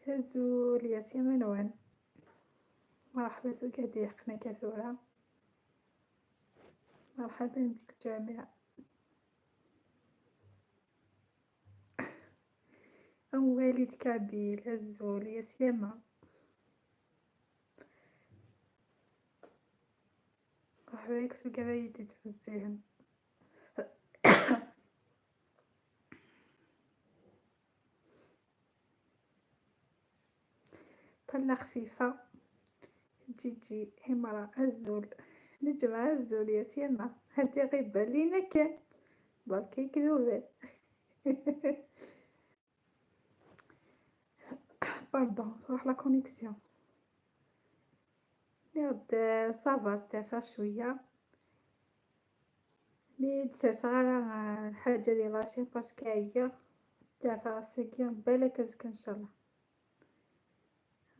هزول يا سي منوان، مرحبا سكادي حقنا كثورة، مرحبا بك جميع. أم والد كابيل هزول يا سيما، مرحبا بك سكادي تتفزيهن. طلة خفيفة جيجي امرأة الزول نجمة الزول يا سيما، هادي غيبة لينا كان بركي كذوبات. pardon صراحة la connexion نعود ça va استعفى شوية mais تسرس غير الحاجة ديال la chaîne parce que هي استعفى ساكن بالك ازكى ان شاء الله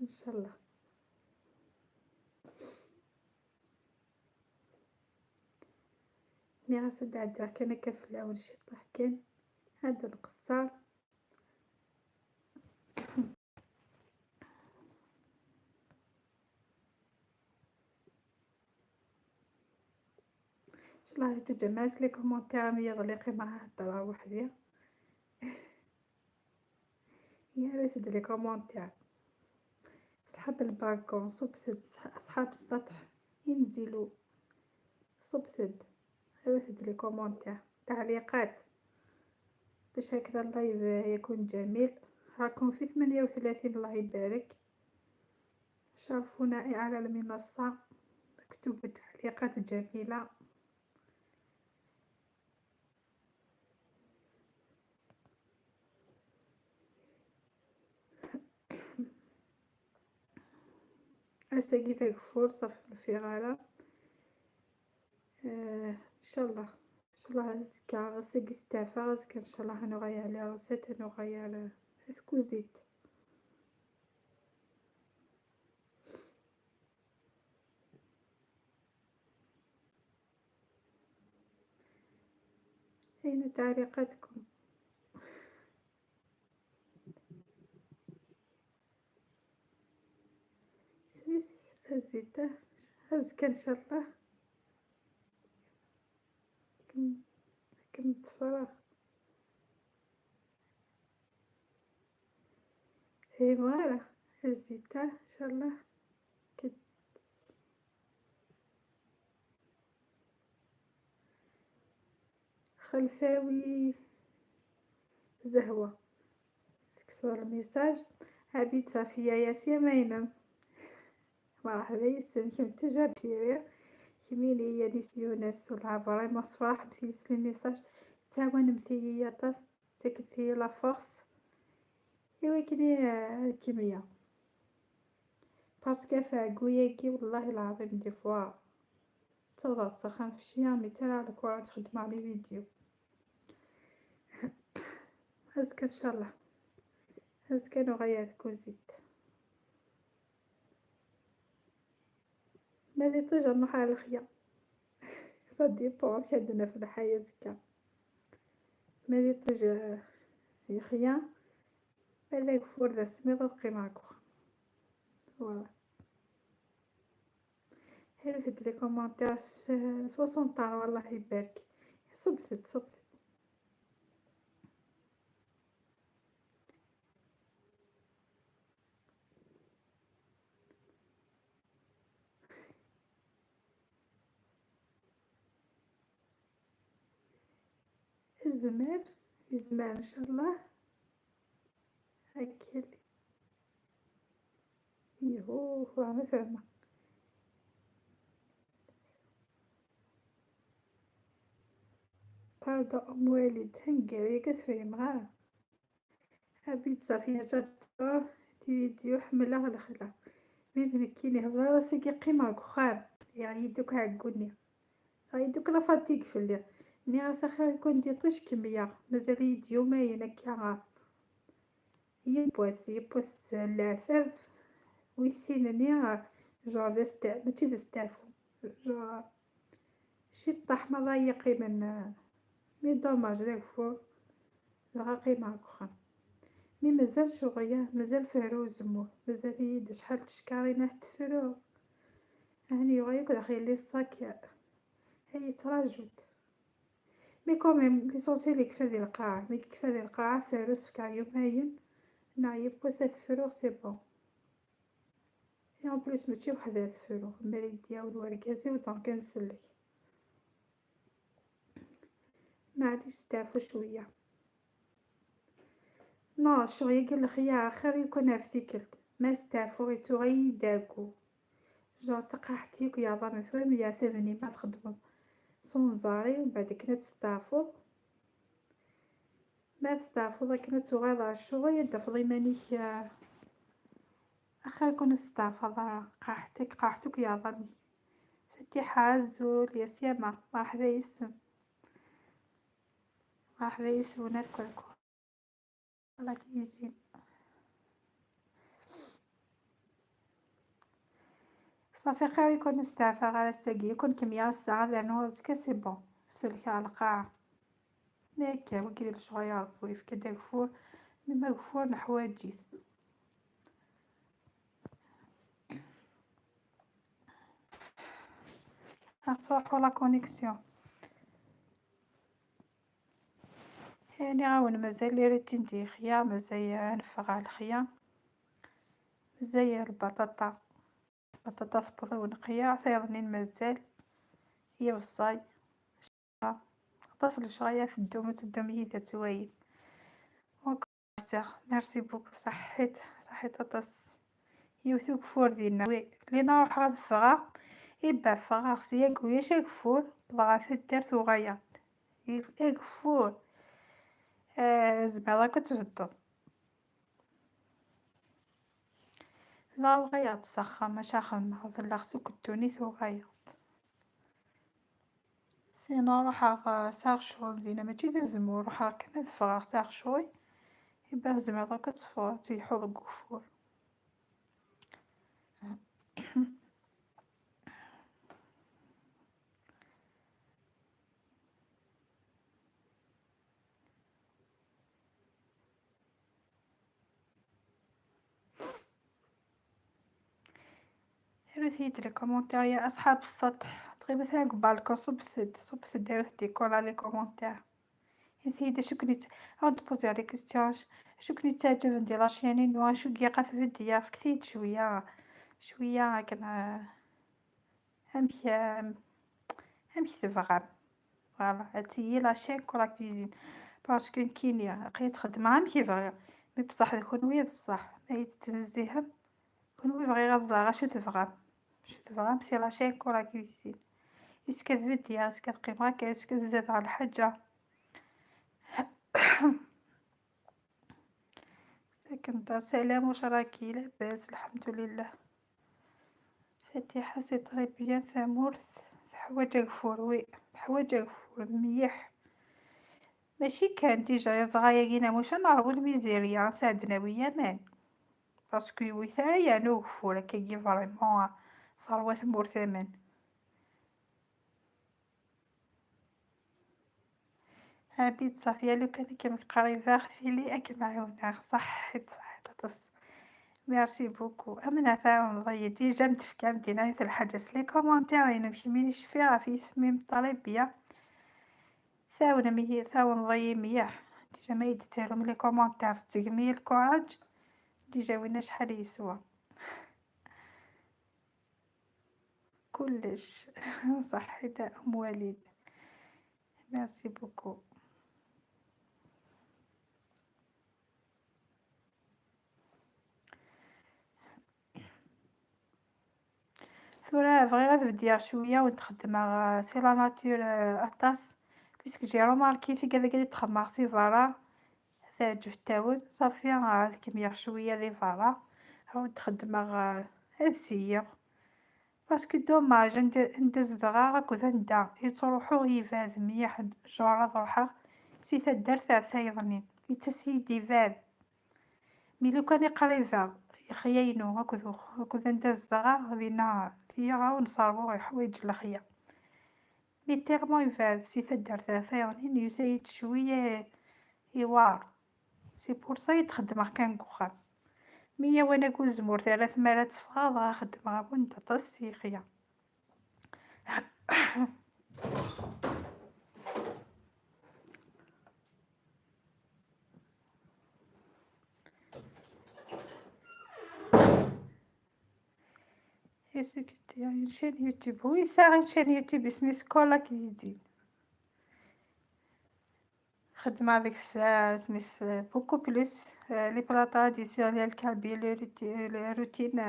ان شاء الله. مي غاسد عندها كان كف الاول شي طاح كان هذا القصار. ان شاء الله تجمع les commentaires مي يضليقي معاه الدرا وحدي. يا ريت les commentaires. اصحاب البالكون صبتد، اصحاب السطح ينزلوا صبتد، ريت les commentaires تعليقات باش هكذا ال live يكون جميل. راكم في 38 الله يبارك. شرفونا على المنصة، اكتبوا تعليقات جميلة. أستاقي ذاك فرصة في الفغالة. ان شاء الله ان شاء الله زكا غسق استعفا غسك ان شاء الله نغير على روسيت نغير على اسكوزيت. أين تعليقاتكم؟ سميس هزيته هزك ان شاء الله. كنت فراغ هي voilà هزيته ان شاء الله. كت خلفاوي زهوة تكسر ال message. عبيد صافية يا سيمينة مرحبا يسم كم تجار فيري كميلي يا نيس يونس ولا vraiment صفراح مثيس les messages تاوان مثيلية طاس تكبتي la force ايوا كني كيميا parce que فاكويا كي والله العظيم des fois توضع تسخن في الشيا mais ترى الكرة تخدم على فيديو. هزك ان شاء الله هزك نغير كوزيت ماذا تجر نروح على الخيا ça dépend عندنا في الحياة زكا ماذا تجر يخيا هذاك فور ذا سميض قيماكو voilà. هيرو في les commentaires 60 والله يبارك. صبتت صبتت الزمان الزمان ان شاء الله. هكا يهو ما فاهمه. pardon ام والد هنقري كتفهم غا حبيت صافية j'adore فيديو حملها الخلا mais كيني هزرا راسي كيقيمة كخاب يعني يدوك عقوني يدوك la fatigue في الليل ني غاسا خير كون ديطيش كمية مازال يد يومين هكا يبواس يبواس العفاف ويسينني جور دستا ماشي دستافو جور شي طاح ما ضايقي من mais dommage داك فور دغا قيمة كخا mais مازال شغيا مازال فرو زمور مازال يد شحال تشكارينا تفرو هاني يغيك داخل les sacs هاي تراجوت. mais quand même l'essentiel يكفى ذي القاعة mais يكفى ذي القاعة فاروس فكا يومين نعيب بوسا تفرو c'est bon. Et en plus ماشي وحدها تفرو مريديا والوركازي و donc نسلك معليش تعرفو شوية. non شغيا قال الخيا خير يكون في تيكلت ما ستعرفو غير تغي داكو جون تقرحتيك يا ضامن فهم يا ثبني ما تخدمو سونزاري ومن بعد كنا تستعفض ما تستعفض كنا تغاض على الشغل دفضي مانيك اخر كون استعفض قرحتك قرحتك يا ضمي. فتيحة عزول يا سيامة مرحبا يسم مرحبا يسونا الكل الله كيزين. صافي خير يكون استعفى غير الساقي يكون كمية الساعة لأنه زكا c'est bon سلكها على القاعة ماكا وكيدير الشغل ربي يفك داك فور مما كفور نحواجيت. تروحو la connexion يعني عاون مازال les routines ديال الخيا مازال نفغ على الخيا مازال البطاطا بطاطا ثبط ونقية ثيضنين مازال هي بصاي تصل شغايا تدوم تدوم هي تتوايد. merci beaucoup صحيت صحيت اطاس يوثوك فور ديالنا oui لي نروح غادفغا إبا فغا خصي ياك اكفور بضغا تدار وغايا اكفور زعما كتفضل لا وغايا تسخن ماشي خدمة ظل خصو كتوني ثوغايا sinon روح ساغ شغل دينا ماشي ذا زمور روح كنا دفغا ساغ شوي إبا زعما كتفور تيحوض كفور. روثيت les commentaires يا اصحاب السطح تغيب مثلا بالكم صبت صبت دارت ديكولا les commentaires انتي شكني عاود poser les questions شكني تعجب ندير la chaîne نو شو كي قاث فيديا فكتيت شويه شويه كان امشي امشي تبغى voilà هاتي la chaîne كولا cuisine parce que كينيا قيت خدمه امشي بغي mais بصح كون ويد الصح ما يتنزيهم كون وي بغي غزا شو تبغى شو تبغى c'est la chaîne كولا cuisine est-ce que فيديا est-ce que قيمة est-ce que زاد على الحاجة. لكن سلام واش راكي لاباس الحمد لله. فاتحة c'est très bien ثامورث حوايج الفور oui حوايج الفور مليح ماشي كان déjà يا صغايا كينا واش نعرفو الميزيريا ساعدنا ويا مان parce que ويثاريا نوفور كي vraiment ثروة مور ثمن. عبيد صافية لو كان كيما قريبة خلي أكل معاونا صحيت صحيت تص merci beaucoup. أمنا ثاون ضي déjà متفكا مدينا مثل حاجة les commentaires نمشي مينيش فيها في اسمي مطالبية ثاون مي ثاون ضي مياه déjà ما يدتالهم les commentaires تسقمي ال courage déjà وين شحال يسوى كلش. صحيت أم وليد merci beaucoup. ثورة بغي غير بديا شوية ونتخدم c'est la nature أطاس puisque j'ai remarqué في كذا كذا تخمر c'est برا تعجب التاون صافي كمية شوية ذي برا ونتخدم هادسية parce que dommage ندز دغا غاكو ندا يتروحو يفاد ميح جورا روحا سي تدار تاع ثايضنين يتسيد يفاد mais لو كان قريبة خياينو هاكو هاكو ندز دغا غادي تيغا ونصرفو حوايج الخيا mais tellement يفاد سي تدار تاع ثايضنين يسيد شوية يوار c'est pour ça يتخدم كان كوخام. ميا وانا كوزمور ثلاث مرات تفغاض خدمة وانت تصيخيا. Est-ce que tu as une chaîne YouTube? Oui, ça une chaîne YouTube اسمي Scola Cuisine. خدمة هذيك سميس beaucoup plus les plats traditionnels kabyles, les routines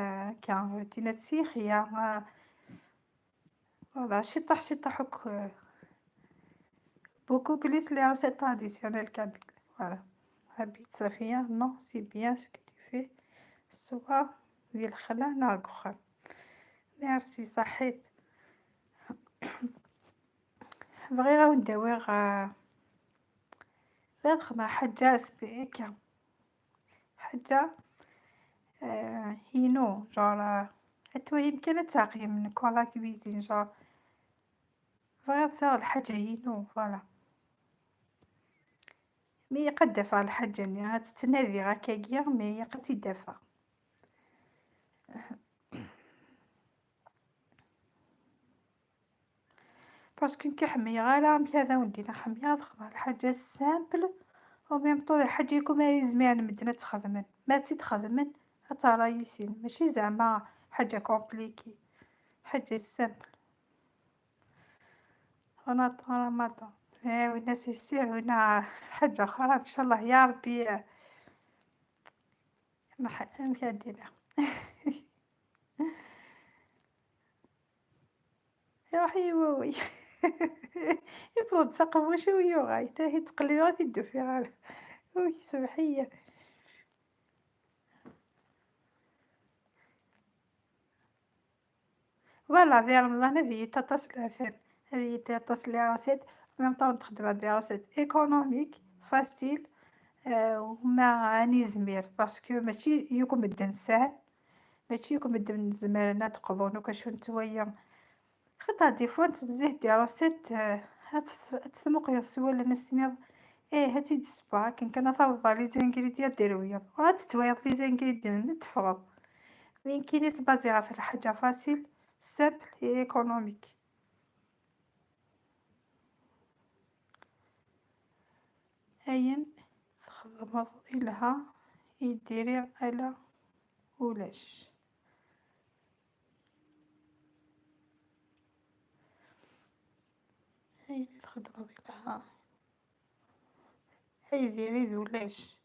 كان روتينات سيخية. voilà شطح شطح هك beaucoup plus les recettes traditionnelles kabyles. Voilà. حبيت صافية non c'est bien ce que tu fais soit ديال الخلا ناقخ. ميرسي صحيت. بغي غاو نداويغ غير خدمة حاجة سبيكا حاجة هينو جور اتوا يمكن تاقي من كولا كويزين جور بغيت تصاور الحاجة هينو فوالا. مي قد دافع الحاجة ني تتنادي غاكاكيا مي قد تدافع. parce que كي غير أمك هذا ولدينا حمية ضخمة الحاجة simple و même temps الحاجة يكون ماري زمير مدنا تخدمن ما تتخدمن ترى يسين ماشي زعما حاجة compliquée حاجة simple. on attend رمضان وينا c'est sûr وينا حاجة أخرى إن شاء الله يا ربي ما دينا. روحي وي يبغوا تسقفوا شوية وغاي تاهي تقلبي غادي تدو فيها oui سمحية. voilà في رمضان هذه تتصل العفان هذه تتصل les recettes même temps تخدم des recettes économiques faciles وما راني زمير parce que ماشي يكون مدن ساهل ماشي يكون مدن زميرنا تقضون وكاش نتويا خاطر des fois تزيه des recettes هات سوال الناس تنيض إيه هاتي دسبا كان كان ثوض les ingrédients دير ويض وراه تتويض les ingrédients نتفرض وين كاين تبازي في الحاجة facile simple et économique. أين تخدمض إلها يديري على ولاش. أين تخدمض إلها يديري ذولاش.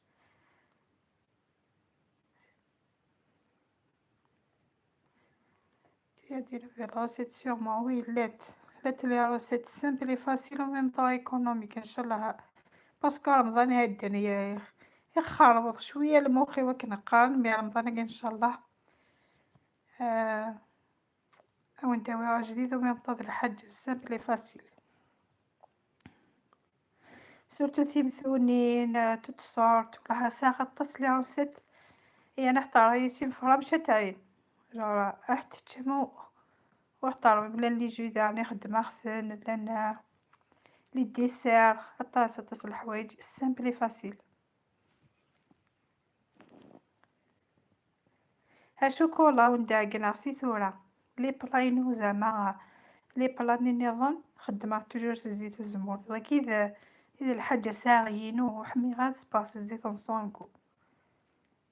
Tu as des recettes sûrement, oui, لات les recettes simples et faciles en même temps économiques إن شاء الله. parce que رمضان هاد يخربط شوية المخ وكنقارن mais رمضان إن شاء الله ونداويها جديد و même temps الحاجة simple et facile. surtout تيمثونين toutes sortes ولا ساعة طاس les recettes هي نحتار يسيم فرامشة تاعين جور احتشمو واختاروا بلا les jus داني خدمة خثن لان les desserts عطاس عطاس الحوايج simples faciles. ها شوكولا ونداقنا سي ثورة les plats ينو زعما les plats نظن خدمة toujours الزيت والزمور واكيد إذا الحاجة ساغيين وحمي غاد سباس الزيت نصونكو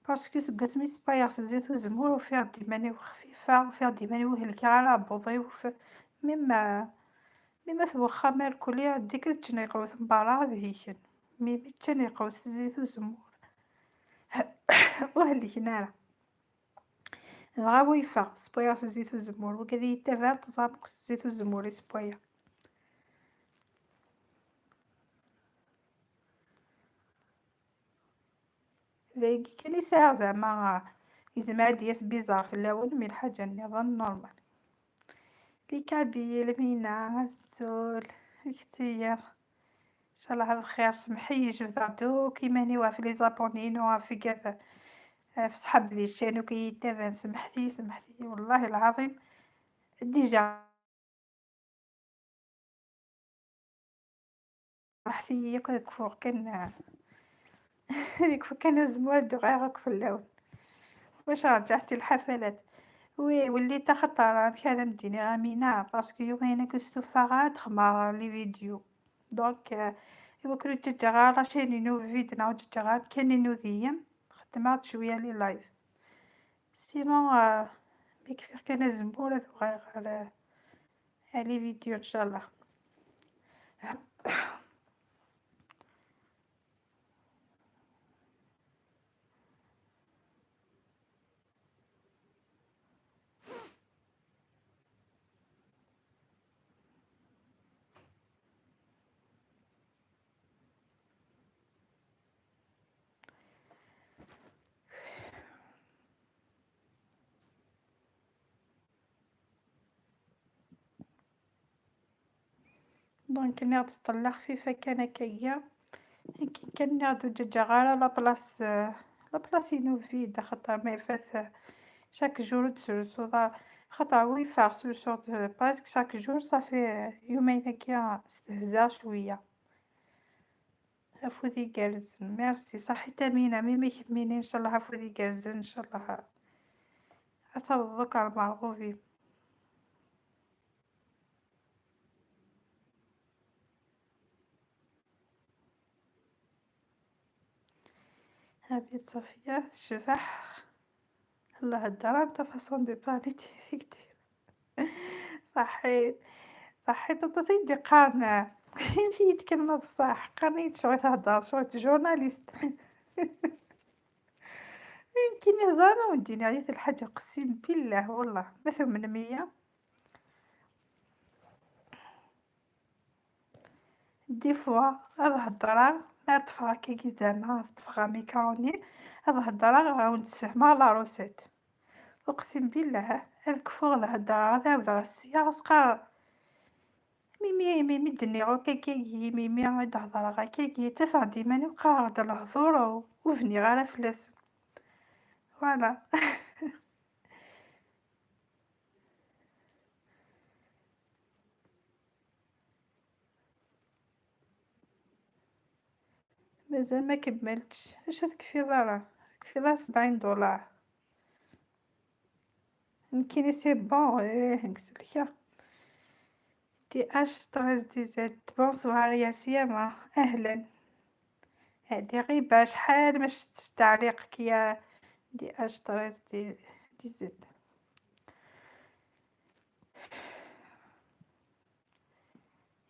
parce que سبقات مي سبايغ الزيت والزمور وفيها ديماني خفيفة وفيها ديماني وهلكا بوضي وف مما مما ثوخا مالكولي ديك تشني قوت مبارا هيكن مي تشني قوت الزيت والزمور وهلكنا راه غا سبايغ الزيت والزمور وكذا يتفا تزامق الزيت والزمور سبايغ. ذاك كان يساع زعما يزمع دياس bizarre في اللون mais الحاجة النظام normal. les Kabyles مينا الزول كتير ان شاء الله بخير. سمحي جبدو كيما ني في les abonnés في كذا في صحاب les chaînes وكي سمحتي سمحتي والله العظيم déjà راحتي ياك فوق كان هذيك كان الزمور دغيا في اللون. واش رجعتي الحفلات؟ oui وليت خطر بحال مديني امينه parce que يومين كنت غير تخمر les vidéos. donc ايوا كنت تجا la chaîne نو vide نعاود تجا كان نو ديام خدمات شويه les lives. sinon يكفي كان الزمور دغيا على les vidéos ان شاء الله. donc ناخد طلة خفيفة كان هكايا كان ناخدو دجاجة غير la place la place ينو vide خاطر ما يفات chaque jour تسرسو خاطر ويفا سرسو presque chaque jour صافي يومين هكا استهزا شوية. عفوذي جالزن ميرسي صحيت امينة ميمي كميني ان شاء الله. عفوذي جالزن ان شاء الله اتوضك على المرغوبين. هابيت صفية الشفح الله الدرام ta façon de parler t'es صحيت صحيت انت سيدي قارنة كاين يتكلم بصح قارنيت شغل تهضر شغل journaliste. يمكن زعما وديني عيط الحاجة اقسم بالله والله ما 800 des fois الهضرة ما طفا كي زعما طفا ميكروني الهضرة غاون تفهمها la recette. اقسم بالله هذاك فوق الهضرة غاود غاسيا غاسقا ميمي ميمي دني غو كي ميمي غاد هضرة غا كي تفع ديما نبقى الهضور وفني غير فلاس voilà. مازال ما كملتش. اش تكفي دارا كفي دار $70 يمكن c'est bon. ايه نكسلك دي اش 13 دي زد. bonsoir يا سيامة اهلا. هادي غيبة شحال ما شفت تعليقك يا دي اش 13 دي زد.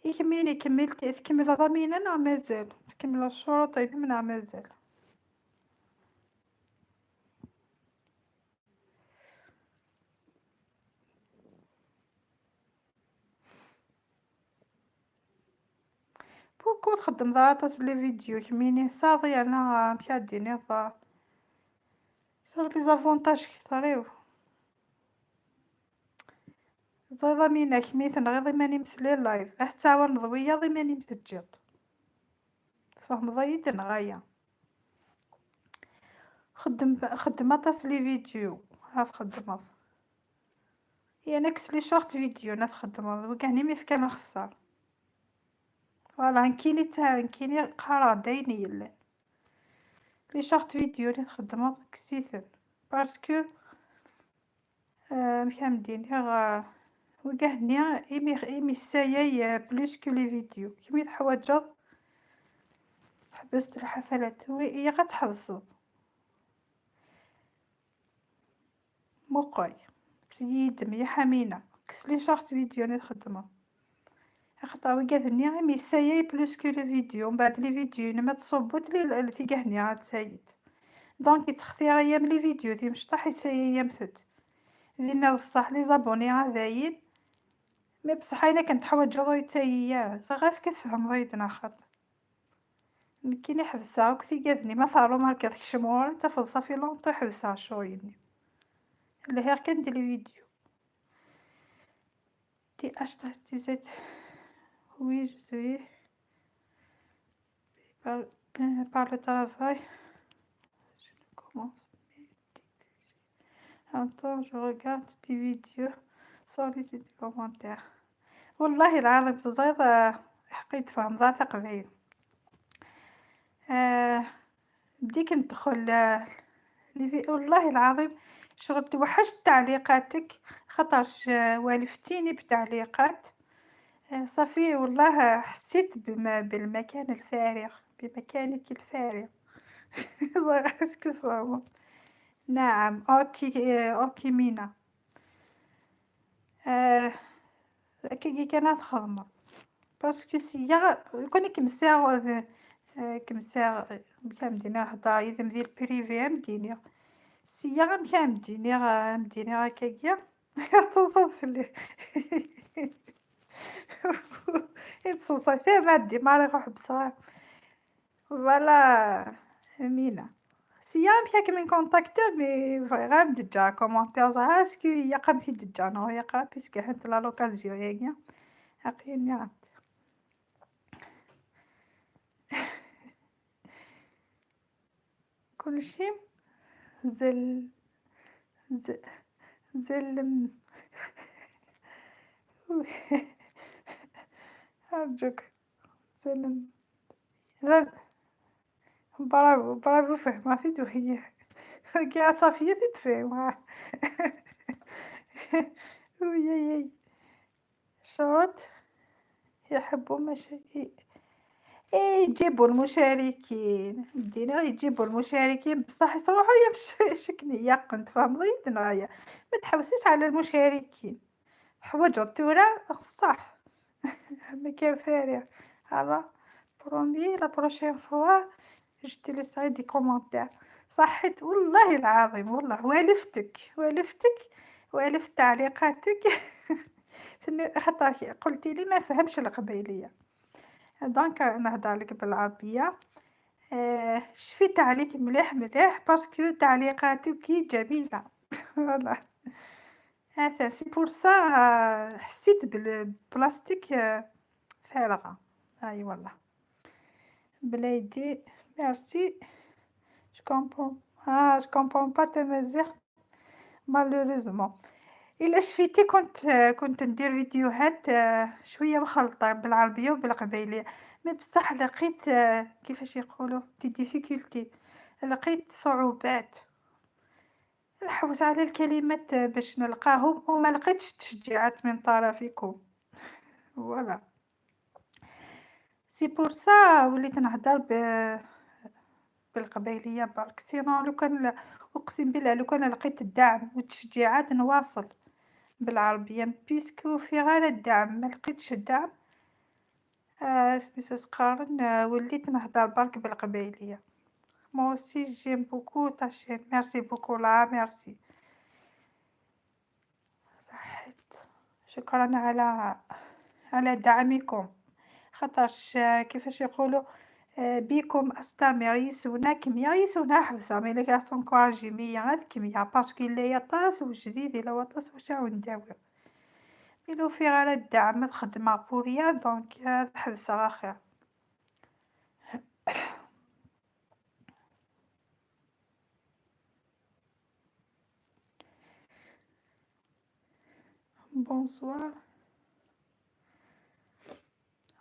يكملي كملتي تكمل ضمينة نا مازال تكمل الشروط منا مازال. pourquoi تخدم ضغطات les vidéos كميني صاضي انا مشى ديني ضا صاضي les avantages كثريو زيدا مينا كميت نغيض ماني مسلي live حتى ونضوية ضي ماني متجط فهم ضيد نغايا خدم اطاس les vidéos ها تخدم هي نكس les shorts vidéo نا تخدم وكاني مي فكان نخسر voilà نكيني تا نكيني قرا دايني يلا les shorts vidéo لي تخدم كسيثن parce que مكامدين غا وكهني ايمي سايا plus que les vidéos كيما تحوجض حبست الحفلات هي غتحبسض موقعي تسيد مي حمينة كس les shorts vidéo لي تخدمها خاطر وكاذني غير ميسايا plus que les vidéos من بعد les vidéos ما تصوبوت لي تيكهني غاتسايد donc تختير ايام les vidéos تي مشطح يسايا يمثت دينا بصح les abonnés غاداين mais بصح الا كنت حوايج يتايا غاس كتفهم ضيدنا خاطر كاين حبسها وكتيكاذني ما ثارو ماركا تكشمور تفض صافي longtemps حبسها شويني اللي هي كندير les vidéos دي اش تي زد. Oui, je suis par le travail. Je ne commence mais en temps je regarde des vidéos sans laisser des commentaires. والله العظيم تزيد حقيت فهم ذات قبيل. بديك ندخل والله العظيم شغل توحشت تعليقاتك، خاطرش والفتيني بتعليقات. صافي والله حسيت بالمكان الفارغ، بمكانك الفارغ. نعم OK OK مينا. كي كان تخدم parce que سيا كوني كمساغ، كمساغ مدينة هضا إذا مدير privé مدينة سيا مكان مدينة مدينة هكاكيا تصوت لي تصوت ما دي ما راح بصح. voilà مينا سيا مكان من contacter mais vraiment déjà commentaire زعما est-ce que يقام في déjà non يقرا parce que هاد la l'occasion هي أقيني. كلشي زل زلم أرجوك زلم. bravo bravo فهمتي وهي كي صافية تتفهم. وياي شروط يحبوا مشاكل. إيه يجيبوا المشاركين بدينا يجيبوا المشاركين بصح يصلحوا يا شكني كنت فاهم ضيت ما تحوسيش على المشاركين حوايج التورا صح. ما كان فارغ هذا promis la prochaine fois je te laisserai des commentaires. صحيت والله العظيم والله والفتك والفتك والفت تعليقاتك. خاطر قلتي لي ما فهمش القبيليه donc نهضر لك بالعربيه. شفيت عليك مليح مليح parce que تعليقاتك جميله. والله هذا c'est pour ça حسيت بالبلاستيك فارغه. اي والله بلايدي merci. Je comprends je comprends pas تمازيغ malheureusement. الا شفيتي كنت ندير فيديوهات شويه مخلطه بالعربيه وبالقبيليه، mais بصح لقيت كيفاش يقولوا des difficultés، لقيت صعوبات نحوس على الكلمات باش نلقاهم وما لقيتش تشجيعات من طرفكم. voilà c'est pour ça وليت نهضر بالقبيليه برك. sinon لو كان اقسم بالله لو كان لقيت الدعم والتشجيعات نواصل بالعربيه، puisque في غير الدعم ما لقيتش الدعم. سميتو قارن وليت نهضر برك بالقبيليه. moi aussi j'aime beaucoup ta chaîne, merci beaucoup la merci. صحيت شكرا على دعمكم، خاطرش كيفاش يقولوا بيكم استمر يسونا كمية يسونا حبسة mais les garçons encouragez مية غير كمية parce que إلا يطاس وجديد إلا وطاس واش نداوي إلو في غير الدعم الخدمة pour rien donc حبسة أخير. Bonsoir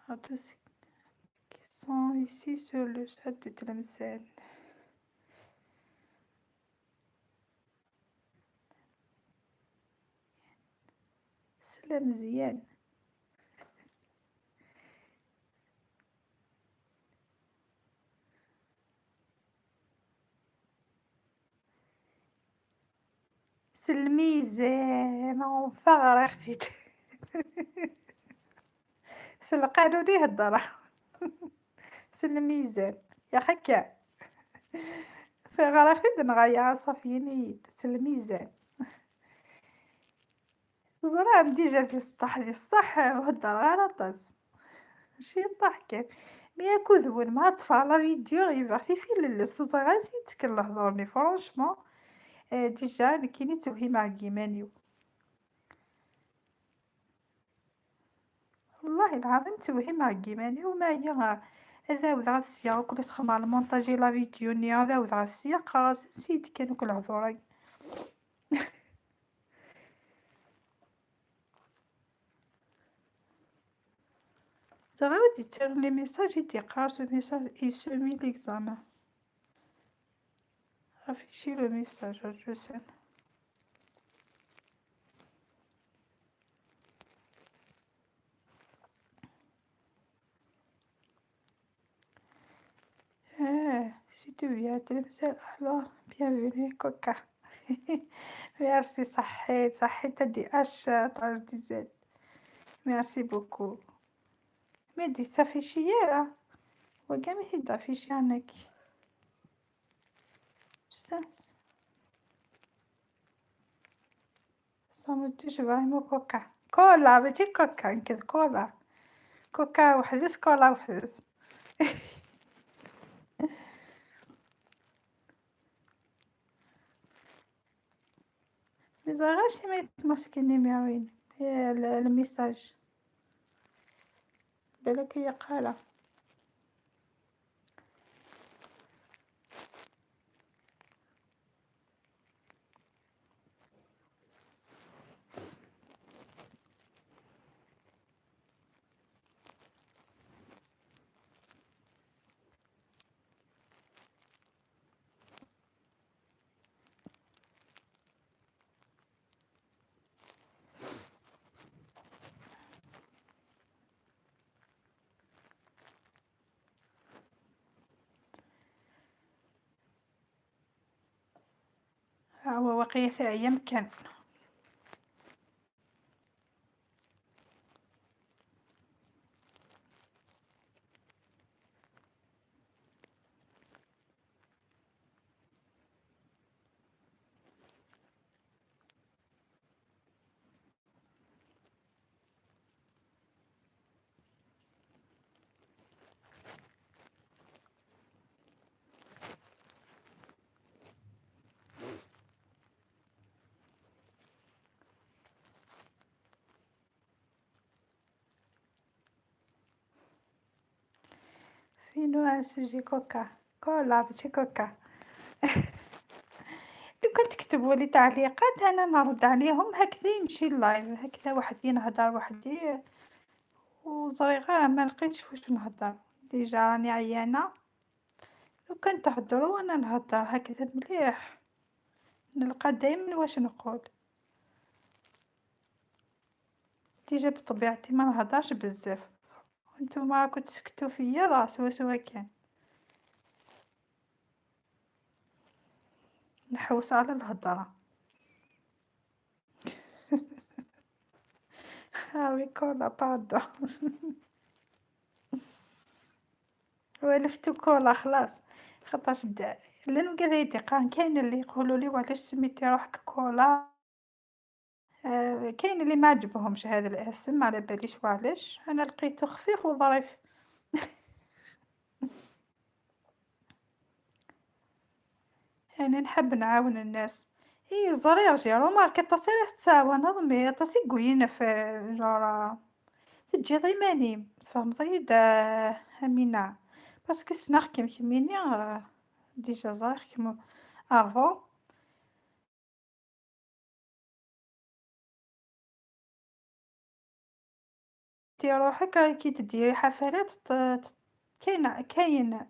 à tous qui sont ici sur le chat de Tlemcen. سلام مزيان. سلميزان فغر اختي سلقانوني هضره سلميزان يا خكا فغر اختي نغايا صافيني سلميزان زرا déjà في الصح ديال الصح وهضر غير طاس ماشي ضحك mais كذبون مع طفى la vidéo يبغى في للس زرا سيتكل هضرني franchement déjà كاينين توهيمة كيمانيو والله العظيم توهيمة كيمانيو ما هي هذا وذا السياق كل سخم على المونتاجي la vidéo ني هذا وذا السياق راه نسيت كانوا كل هضوري. زعما ودي تير les messages يدي قرا ce message et soumis l'examen. Afficher le message je sais. Si tu viens à Tlemcen alors bienvenue Coca. Merci صحيت صحيت DH 3DZ. Merci beaucoup. Mais dis s'afficher là. وكان يدافيشي عنك. Ça me touche vraiment كوكا. كولا ماشي كوكا نكذب كولا. كوكا وحدس كولا وحدس. مزغاش ما يتمسكي النيميرو ال message. بالك هي قالة. هو وقيت يمكن. فينو un sujet كوكا كولا ماشي كوكا. لو كان تكتبوا لي تعليقات انا نرد عليهم هكذا يمشي ال live هكذا وحدي نهضر وحدي وزريغه ما لقيتش واش نهضر déjà راني عيانه. لو كان تهضروا انا نهضر هكذا مليح نلقى دائما واش نقول. déjà بطبيعتي ما نهضرش بزاف وانتم راكم تسكتوا فيا راه سوا سوا كان نحوس على الهضره. Ah oui كولا pardon. ولفتو كولا خلاص خاطرش لانو كذا يتقان. كاين اللي يقولوا لي وعلاش سميتي روحك كولا، كاين اللي ما عجبهمش هذا الاسم ما على باليش وعلاش. انا لقيته خفيف وظريف. انا نحب نعاون الناس. هي زريغ j'ai remarqué تصير تساوى نظمي تصيقوينا في جورا تجي ضيماني فهمتي دا امينه parce que سناخ كيميني déjà زريغ كيما avant تي روحك كي تديري حفلات كاين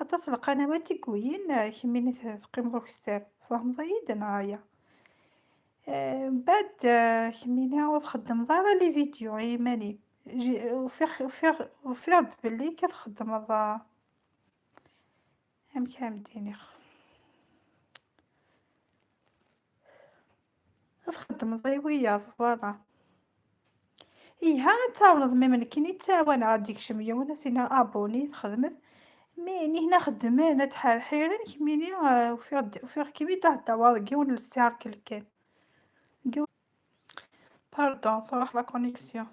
عطاس القنوات يكوين كيميني تقيم روكستار فهمتي دنايا. من بعد كيميني وتخدم دارا les vidéos ايماني وفيغ بلي كتخدم ضا ام كامديني تخدم ضيوية voilà. إيها تعاونض mais من تاوان غادي يكشم يوم سينا abonné تخدمت mais ني هنا خدمان تحرحيرن كيميني وفيغ كيمي تهدر كيون ال cercle كان pardon تروح la connexion.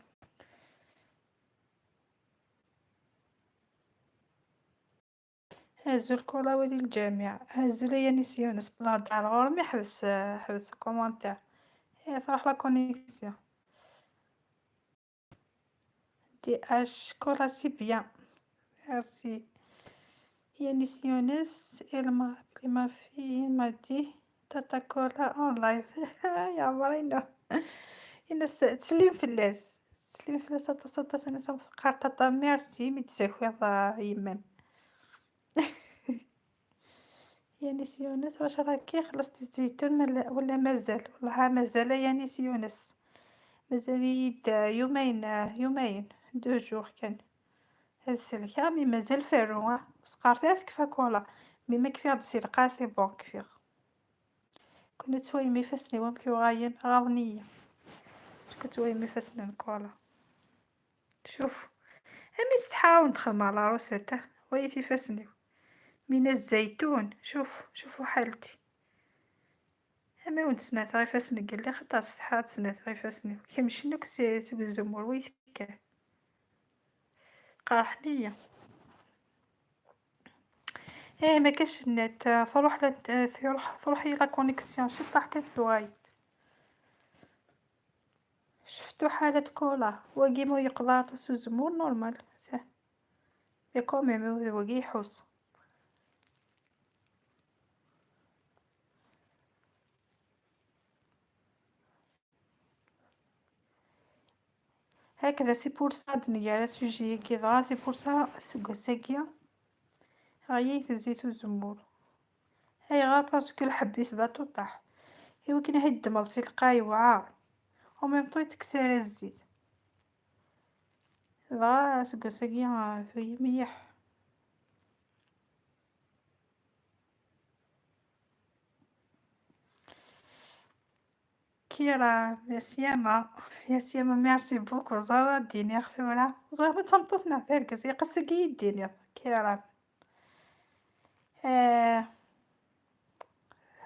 هزو الكولا ولي الجامع هزو ليا نيس يونس بلا دار غورمي حبس حبس commentaire تروح la connexion. DH كولا c'est bien merci. يانيس يونس il m'a fait m'a dit tata كولا en live. يا عمرينا ينس تسليم فلاس تسليم فلاس tata انا سنفقر tata merci مي تساكويض يمام. يا نيس يونس واش راكي خلصتي الزيتون ولا مازال؟ والله مازال يا نيس يونس، مازال يومين، يومين 2 jours كان السلكة، mais مازال فارو سقارتها كفا كولا، mais ما كفيغ سيلقا c'est bon كفيغ. كنا توايمي فاسني وامكي وغاين غاضنية كتوايمي فاسني نكولا. شوف امي استحاو ندخل مع la recette ويتي فاسني من الزيتون. شوف شوفوا حالتي، اما ونت سنات غير فاسني قال لي خاطر استحا تسنات غير فاسني كيمشي سي الزمور ويتكا قرحنية. ايه ما كاش النت، تروح تروح la connexion شي طاح كثوايد. شفتو حالة كولا واقي مو يقدر تسو زمور normal mais quand même واقي يحوس. هكذا c'est pour ça دنيا على sujet كي دغا c'est pour ça سكاساكيا غاية زيت الزمور هاي غير parce que الحبيس ذا طاح، ايوا كي هاد الدمر سي القاي وعار au même temps يتكسر الزيت دغا سكاساكيا في ميح. كيرا يا سيامة يا سيامة merci beaucoup زارا ديني ثورة زعما تمططنا تركز يقصك يديني كيرا.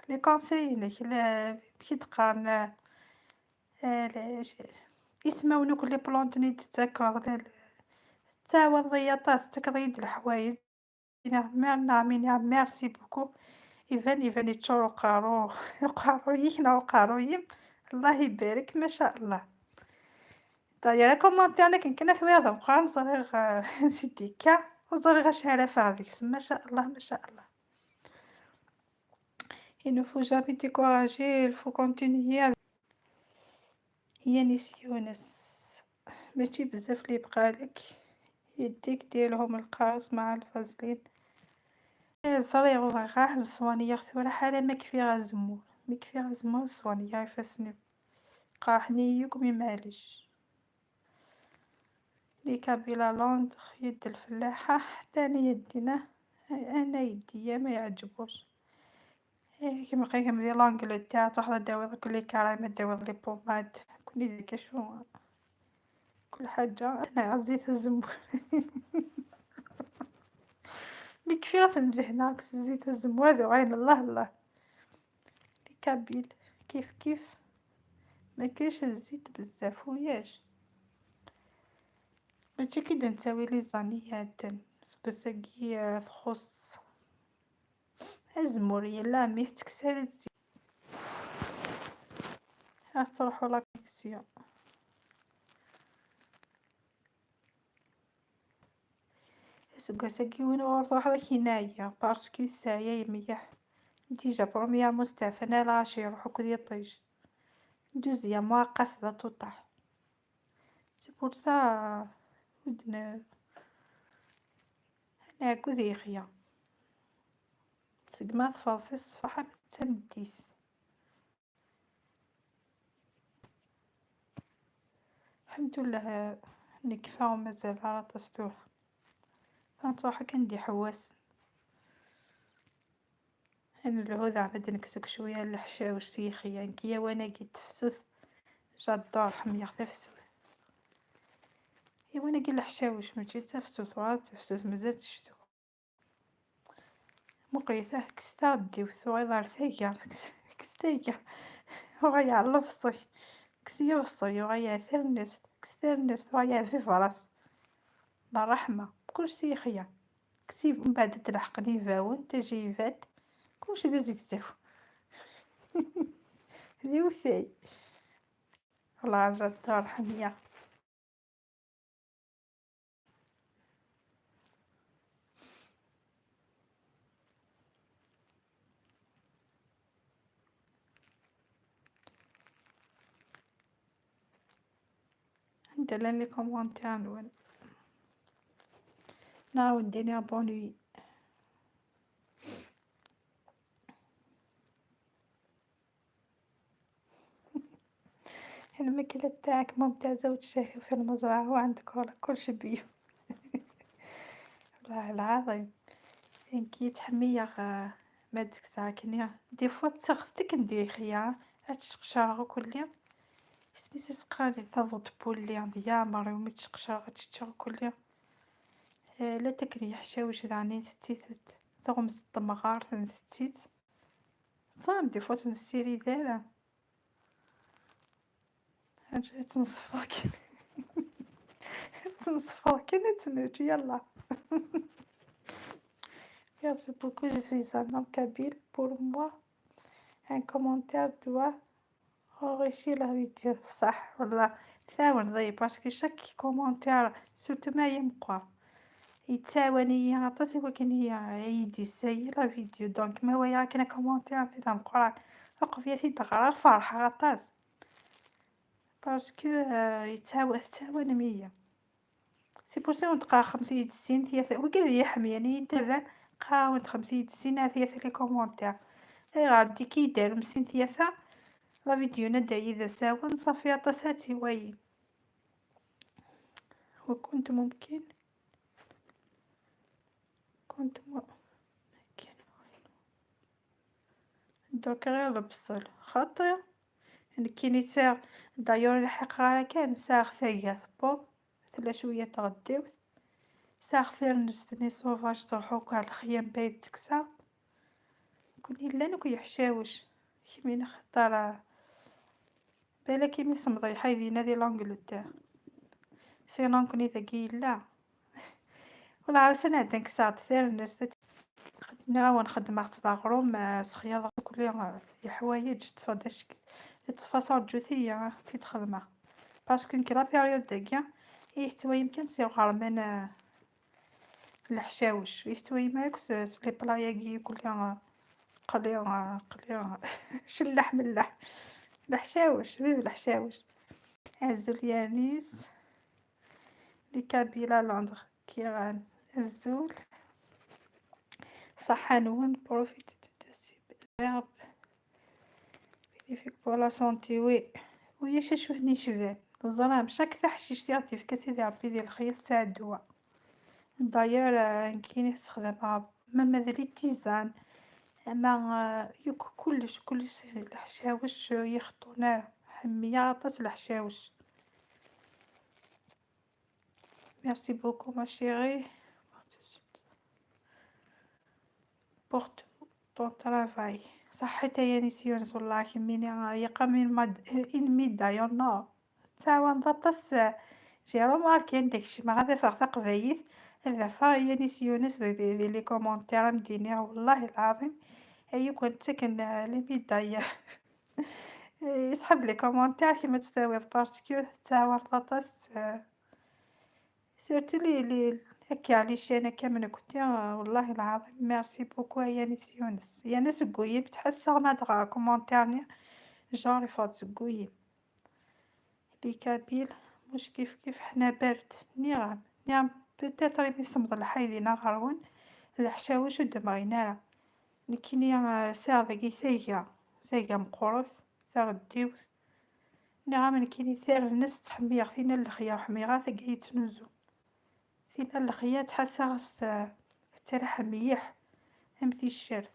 les conseils كي تقارن يسماونو كل les plantes ني تتاكل تعاون ضيا طاس تكضيد الحوايج merci beaucoup. يبان يبان يتشورو قارو قارو يكنا وقارو يم الله يبارك ما شاء الله. داير commentaire كن كنا ثويا مقارن صغير نسيتي كا وصغير شهرة هذيك ما شاء الله ما شاء الله. Il ne faut jamais décourager, il faut continuer. يا نيس يونس ماشي بزاف لي بقالك يديك ديرهم القارص مع الفازلين. صريغ غاح الصوانية ثورة حالة ما كفي غازمور ما كفي غازمور الصوانية يفاسني قرحني يكمي معليش. les Kabyles à Londres يد الفلاحة حتى انا يدينا انا يديا ما يعجبوش. إيه كيما قايل ديال l'Angleterre تاخذ داوي كل les crèmes داوي les pommades كل ديك شو كل حاجة. انا زيت الزمور لي كفي هنا زيت الزمور هذا عين الله الله. les Kabyles كيف كيف ما كاينش الزيت بزاف وياش ماشي كي نتساوي les années سكساكي تخص الزمورية لا mais تكسر الزيت ها تروحو la connexion. سكاساكي وين تروح داك هنايا parce que الساعة يميح déjà premièrement مستعفنا لاشي يروحو كل يطيش deuxièmement قاصدة توطح c'est pour ça ودنا انا كوذ يخيا سقما تفاصيل الصفحة تمديث. الحمد لله نكفى ومازال على تستوح تنصح كندي حواس انا العود عاد نكسك شويه الحشاوش سيخيا كيا وانا كي تفسوث j'adore حمية تفسوث. ايوا انا كي الحشاوش ماشي تفسوث وعاد تفسوث مازال تشتو مقيته كستا ديوث غير ثاقا كستاقا وغيا لفصي كسي وصي وغيا ثرنس كسترنس وغيا في فراس الرحمة كلشي يخيا كسي من بعد تلحقني فاون تجيفات كلشي دا زكزاف ديوثاي والله j'adore حمية. ندير les commentaires نون نعاود ديري bonne nuit. الماكلة تاعك ممتازة وتشهي في المزرعة وعندك والله كلشي bio. والله العظيم كي تحمية ما تكساكني des fois تاخذك نديخيا هاتشقشر كل سميتي سقالي تضغط بولي عندي يا مري ومتشقشر تشتشر كل لا تكري حشاوش ذعني تتيت تغمس الطمغار تنتيت صام des fois تنسيري دالا تنصفر تنصفر كي نتنوج يلا. Merci beaucoup, je suis un homme kabyle. Pour moi, un commentaire doit enrichir la vidéo. صح والله تعاون ضي parce que chaque commentaire surtout ما يمقى يتعاوني عطاتي ولكن هي يدي ساي la vidéo donc ما هو كان commentaire نظام قران وقفيتي تقرا فرحة غطاس parce que يتعاون تعاون مية c'est pour ça تلقى خمسة ستين ثلاثة وكذا يحمي يعني انت قاوت خمسة ستين ثلاثة les commentaires غير دي كي دارو مسين ثلاثة la vidéo ندا إذا ساون صافي عطاساتي واي وكنت ممكن كنت ممكن دوك غير البصل خاطر كاين تاع دايور الحق كان ساغ ثايا ثبوض تلا شوية تغديوت ساغ ثير نستني sauvage تروحو كاع الخيام بايت تكسا كون إلا نكو يحشاوش كيمين خطر بالك كيما سمضي حيدينا دي l'Angleterre sinon كوني ذاكي لا ولا عاوتاني عندنا كساعد ثير الناس نعاون نخدم تضاغروم سخياض كل الحوايج تفضل تفاصيل جوثية تخدمها parce que la période داكيا يحتوي يمكن سي غرمان الحشاوش يحتوي ماك les plats ياكي كل قلي قلي شلح ملح الحشاوش vive الحشاوش. أزول يانيس les Kabyles à Londres كيغان الزول صحة نون profite de ces herbes bénéfiques pour la santé. oui ويا شاشوهني شبان الظلام chaque تحشيش تيعطي في كاسي ربي ديال الخيط تاع الدواء داير كاين يستخدمها même les tisanes اما يوك كلش كلش الحشاوش يخطونا حمية عطاس الحشاوش. Merci beaucoup ma chérie pour tout ton travail. صحتها يا نيس يونس والله كميني يقام une médaille en or تعاون ضطس j'ai remarqué داكشي ما غادا فاغ تقبايل هذا فا يا نيس يونس دي les commentaires مديني والله العظيم ايو كنت ساكن les médailles يسحب les commentaires كيما تستوي parce que تعاون ضطس surtout les les هكا les chaînes كامل كنت والله العظيم merci beaucoup يا نيس يونس يا ناس قويم تحس ما دغا commentaire جاري فات قويم les Kabyles مش كيف كيف حنا بارد نعم نعم peut-être يسمض الحيدينا غرون الحشاوش ودمغينا لكن ساعة ذاكي ثايا ثايا مقورث ثاغديوت نعم لكن ثار الناس تحميغ ثينا الخيا حميغا ثاكي تنوزو ثينا الخيا تحسها غاس تريح ميح امتي الشرث.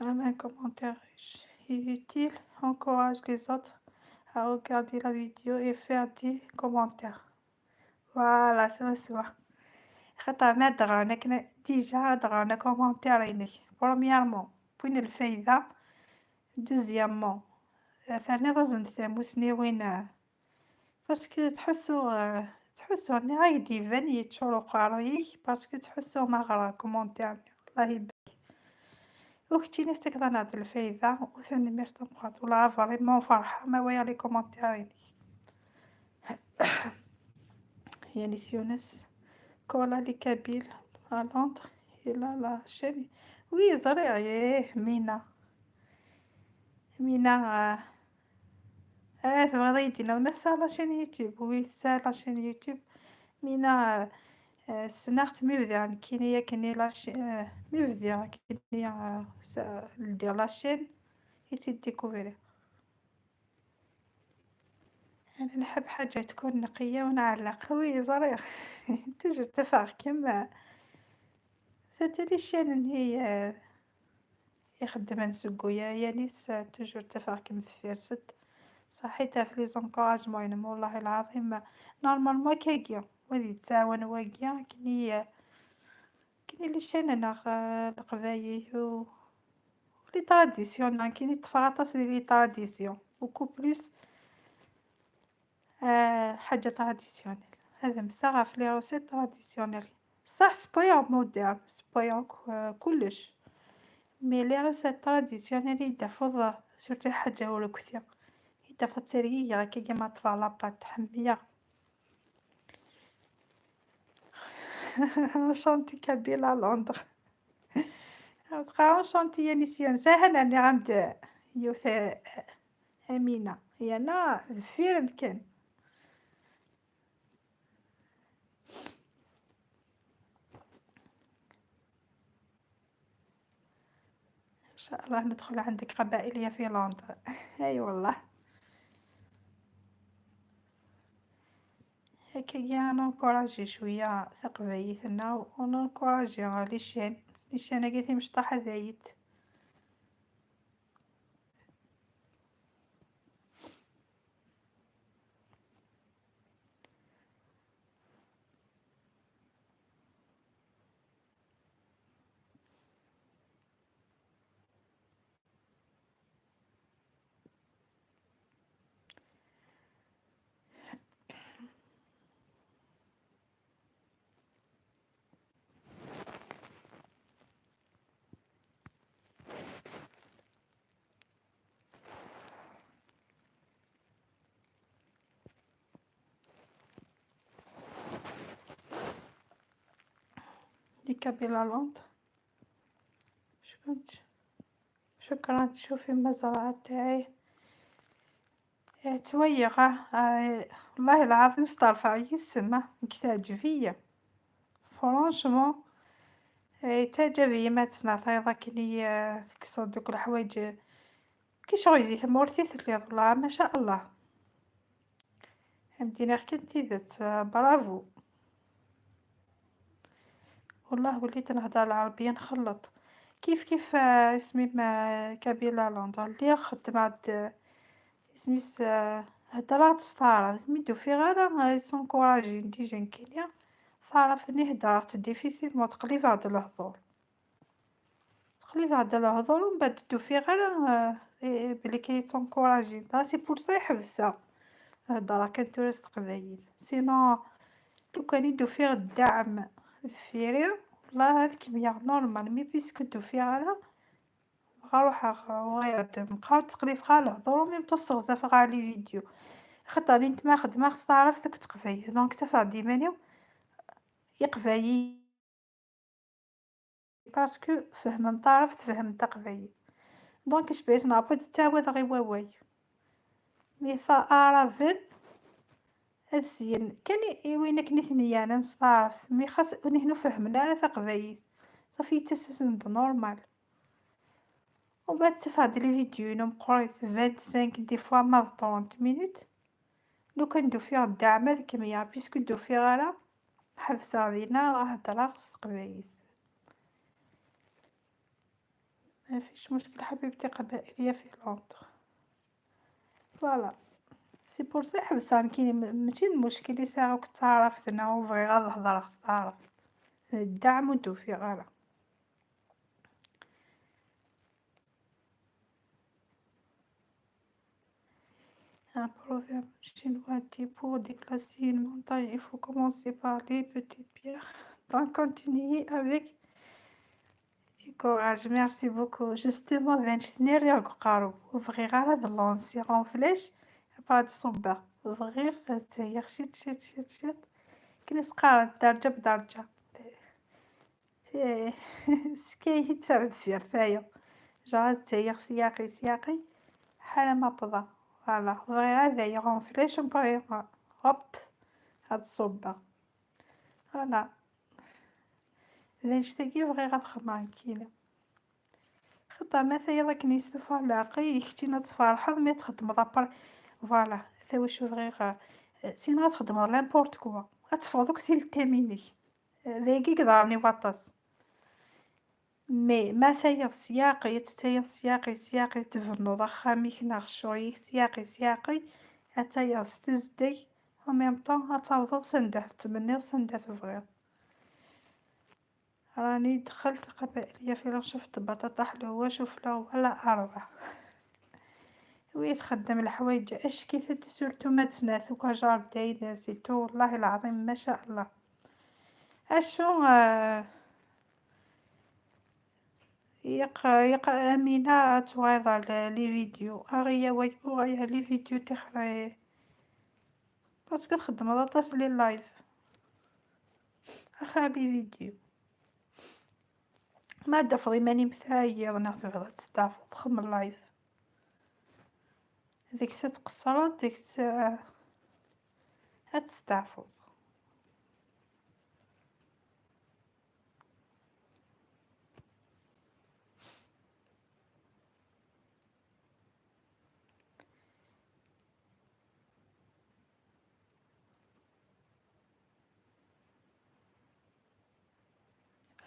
Un commentaire utile encourage les autres à regarder la vidéo et faire des commentaires. Voilà, سوا سوا خاطر ما دغانا كنا déjà دغانا commentaire ينك premièrement وين الفايدة deuxièmement ثاني غازن ثاموسني وين parce que تحسو تحسو راني غايد يبان يتشورو قاريك parce que تحسو ما غرا commentaire الله يبارك وكتشي تكذا نعطي الفايدة وثاني ميرتا مقاط ولا vraiment فرحة ما ويا les commentaires ينك. يانيس يونس كولا les Kabyles à Londres il a la chaîne oui زريع ايه مينا مينا تبغي يدينا ما سا la chaîne YouTube oui سا la chaîne YouTube مينا سناخت مي بدي كينيا كيني la chaîne مي بدي كينيا دير la chaîne et découvrir. أنا نحب حاجة تكون نقية ونعلق oui صريح toujours تفرح كيما surtout les chaînes هي يخدم نسقويا يانيس toujours تفرح كيما في صحيتها في les encouragements والله العظيم normalement كاكيا وهذه تساون واكيا كني كني les chaînes ناغ القبايل و les traditions كاين يتفرطس les traditions beaucoup plus حاجة traditionnelle هذا مثلا في les recettes traditionnelles صح سبايا moderne سبايا كلش mais les recettes traditionnelles يدافض surtout حاجة وركثة يدافض سرية كيما طفى la pâte حمية. enchantée Kabyle à Londres. enchantée يا نسيان ساهل أني عند يوث أمينة يانا فيرم كان. إن شاء الله ندخل عندك قبائلية في لندن. أي والله هكايا ن encourager شوية ثقبايتنا ون encourager les chaînes les chaînes هاكي مشطاحة زايد. les Kabyles à Londres. شكرا تشوفي المزرعة تاعي تويغة والله العظيم استرفع يسمى تعجبية franchement تعجبية ما تسنى كني تكسر دوك الحوايج كي شغل ذي ثمورتي ثليض والله ما شاء الله فهمتيني غير كنتي ذات برافو. والله وليت نهضر العربية نخلط كيف كيف اسمي ما Kabyle à Londres اللي خدم عند اسميس هضرات ستارة سميتو في غير s'encourager déjà كينيا تعرفني هضرات difficilement تقليب هاد الهضور تقليب هاد الهضور ومن بعد دو في غير بلي كي t'encourager c'est pour ça يحبسها هضرة كانت تورست قبايل sinon لو كان يدو فيه الدعم فيري والله هاذ كمية normal mais puisque دو فيها غنروح نبقاو تقليب غا الهضور même توصل غا les vidéos خاطر نت ما خدمة خص تعرف دوك تقبايل donc تفع ديمانيو يقبايل parce que فهم تعرف تفهم تقبايل donc اش بغيت نعبد تعاود غي واواي mais ثا عرفن هاد السين كان وين كني انا نستعرف mais خاص نحن فهمنا على تقبايل صافي يتسسند normal. ومن بعد تفعد les vidéos نمقريت 25 des fois ما 30 minutes لو كان دو فيها الدعم هاد الكمية puisque دو فيها راه حبسة علينا راه هضرة خص تقبايل ما فيش مشكل حبيبتي قبائلية في لندن voilà c'est pour ça حبسها كاين ماشي المشكل اللي ساعة كنت تعرف وبغي غير نهضر خص تعرف الدعم ودو فيه غير. Un proverbe chinois dit pour déplacer une montagne, il faut commencer par les petites pierres. Donc continuez avec courage. Merci beaucoup. Justement, ذا نريغ قارو وبغي غير هاد lancer en flèche بعد الصبا بغي تسير شيت شيت شيت شيت كنس قارن درجة بدرجة سكاي تسعود فير ثايا جا تسير سياقي سياقي حالة ما بضا voilà بغي هذا en flèche بغي hop هاد الصوبة voilà نشتاقي بغي غنخدم كينا خاطر ما ثايا كني يستوفى العقل كنتي تفرحض mais تخدم après voilà ثاوي بغيغ سينو غتخدمض n'importe quoi غتفوض سي التامينيك ذاكي كضرني واطاس. mais ما ثايض سياقي تتايض سياقي سياقي تفنوض أخاميك ناغ الشغيك سياقي سياقي أتايض ستزدي en même temps غتعوض سنده تمنيض سنده تبغيض. راني دخلت قبائلية في شفت بطاطا حلوة شوف ولا أروع. وي تخدم الحوايج اش كيف surtout ما تسنات وكا jardin c'est tout والله العظيم ما شاء الله. اشو يق يق أمينة تواضع les vidéos أغيا وغيا les vidéos تخري parce que تخدم اطاس les lives اخا les vidéos ما دفضي ماني مثايض ناخذ تستعفض خدم ال live ديك الساعة تقصرات ديك الساعة تستعفض.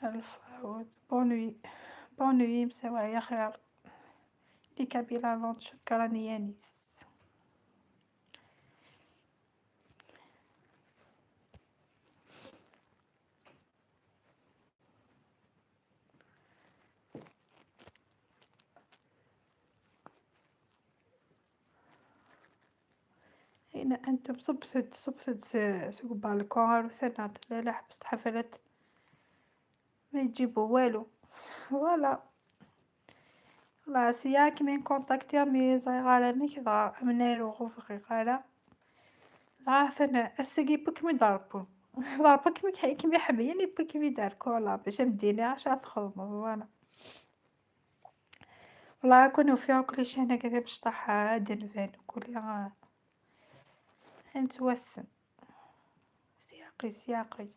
ألف عود bonne nuit bonne nuit مساوايا خير لي كابيلا لوند. شكرا يا نيس. أين أنتم؟ صبت صبت سوق بالكون ثنا لا حبست حفلات ما يجيبو والو voilà لا سيا كيما نكونتاكتي mais زغير ميك ضا منالو غوفغي غالا ضا ثنا الساقي بك مي ضربو ضربك كيما حميني بك مي دار كولا باش مديني اش تخدمو voilà. والله كونو فيها كلشي هنا كذا باش طاح دنفان كل نتوسم سياقي سياقي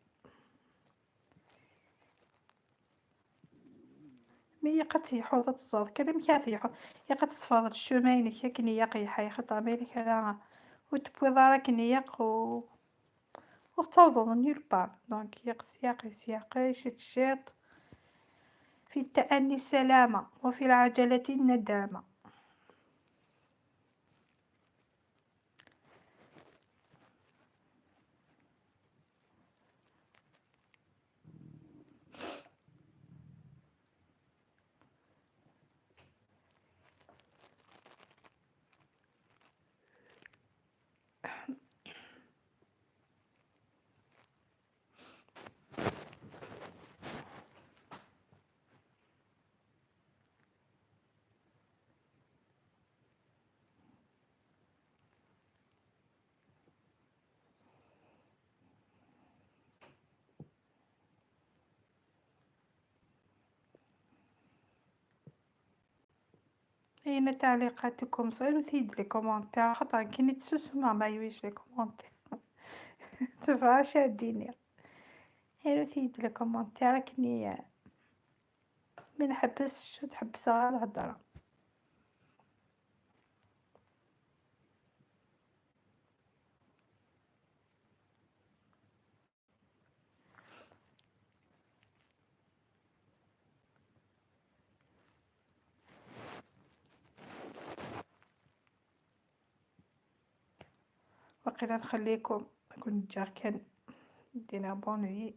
مي قد تيحوض تزاد كلام كاثي يا قد تصفاض الشومين كاكني ياقي حي خطا ميلك راه وتبوي راك نياق و وتوضض nulle part. donc ياق سياقي سياقي شت شيط في التأني السلامة وفي العجلة الندامة. أين تعليقاتكم؟ صغير ثيد les commentaires خاطر كي نتسوسو ما يويش les commentaires تفراش الدنيا. هيرو ثيد les commentaires كني ما نحبسش تحبس غير الهضره. وقيلا نخليكم كنت جا كان دينا bonne nuit.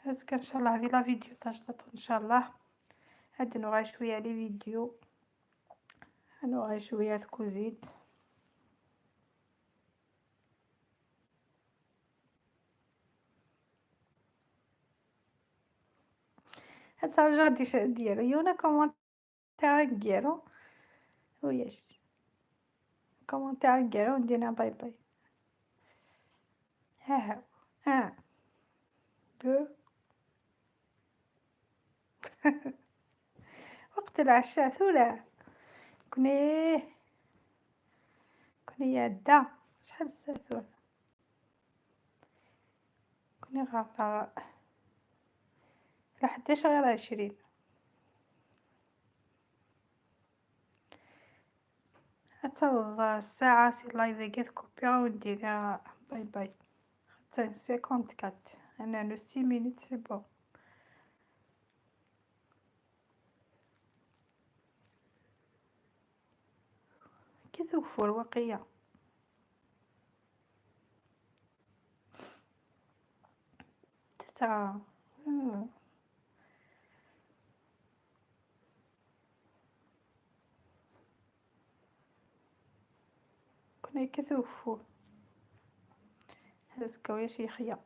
هزك ان شاء الله هذه la vidéo تنشط ان شاء الله. هاد نوغي شويه les vidéos نوغي شويه تكوزيت. حتى غادي ديالو يونا commentaire ديالو وياش commentaire ديالو ندينا bye bye. ها ها 1 2 وقت العشاء ثلاث كوني كوني يدا شحال الساعة ثلاث كوني غابة 11 غير 20. أتوض الساعة سي لايف كيف كوبيا ونديرها باي باي. حتى 54 أنا لو 6 minutes c'est bon. كي توفر وقية 9. كنا كثوفو هزكا يا شيخيا.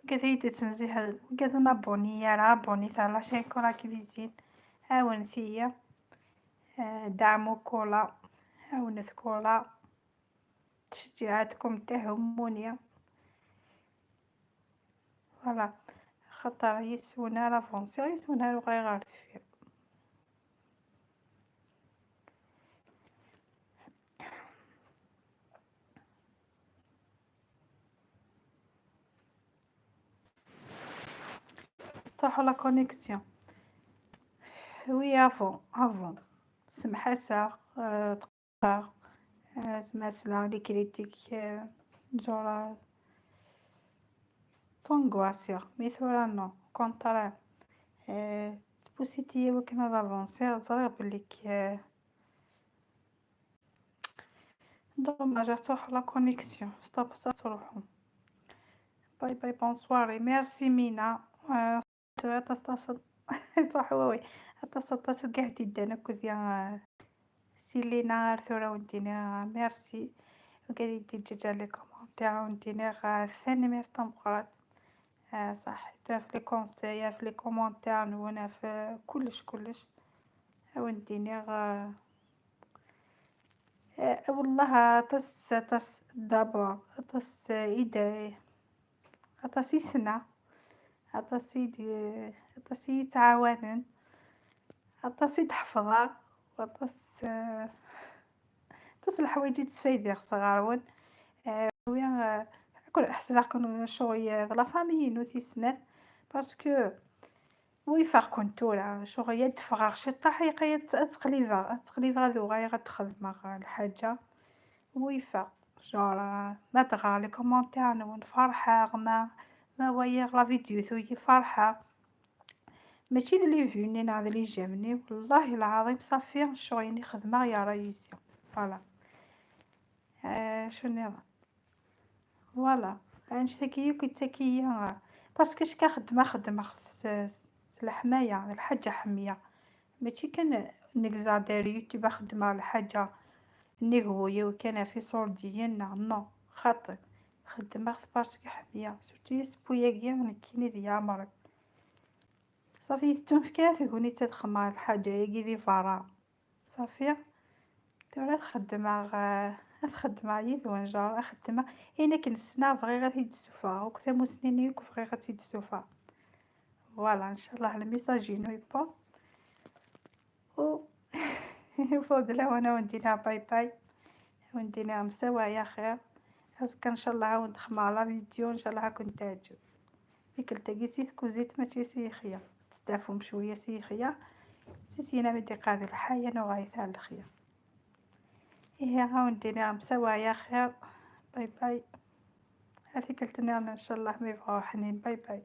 كثيت تنزيح كثو نابوني يا رابوني تاع la chaîne كولا cuisine عاون فيا دعمو كولا عاونت كولا تشجيعاتكم تهموني voilà خاطر يسونا l'avancer يسونا غير غير صح la connexion. oui avant avant سمحاسة تقطع سماسلا les critiques جورا تونغواسيا mais ثورا non contraire تبوسيتي وكنا d'avancer زريغ بليك dommage تروح la connexion stop تروحو. باي باي bonne soirée merci مينا. oui تصطاص كاع ديدانا كوذيا سيلينا ثورا ودينا ميرسي وكادي ديجا les commentaires وندينا ثاني مير تمقرات صح في les conseils في les commentaires نونا في كلش كلش وندينا والله طس طس دابا طس إيدا طس يسنع أطاس أطاس يتعاونن أطاس يتحفظا وأطاس أطاس الحوايج تسفايديغ صغارون ويا كل أحسن كون شغل la famille نو تيسنات parce que ويفاق كنتورا شغل يدفغ شطح يقيا تقليفا تقليفا ذو غاية غتخدم الحاجة ويفاق جور ما تغا les commentaires نون فرحة ما ويا la vidéo ثوي فرحة ماشي les vues ني ناض les j'aime ني والله العظيم صافي الشغل خدمة يا رئيسي voilà. شنو نظام voilà انشتكي كي parce que شكا خدمة خدمة الحماية الحاجة حمية ماشي كان نكزا داير يوتيوب خدمة الحاجة نيغويا وكان في صور ديالنا non خاطر خدمة parce que حمية surtout يسبويا نكيني ديا عمرك صافي تنفكا تكوني تدخم الحاجة ياكي دي فرا صافي تورا خدمة خدمة يد ونجار خدمة انا كنسنا بغي غادي تسوفا وكتا مسنين يوك بغي غادي تسوفا voilà ان شاء الله ال message ينو يبا و فضلا وانا وندينا باي باي وندينا مسوا يا خير هاكا ان شاء الله عاود نخمع la vidéo ان شاء الله كنت تعجب ديك التاكيسيت كوزيت ماشي سيخيه تستافهم شويه سيخيه سيسينا مدي قاضي الحياه نوغايث على الخيا إيه عاود ندينا مسوا يا خير باي باي. هذيك ان شاء الله ما يبغاو حنين باي باي.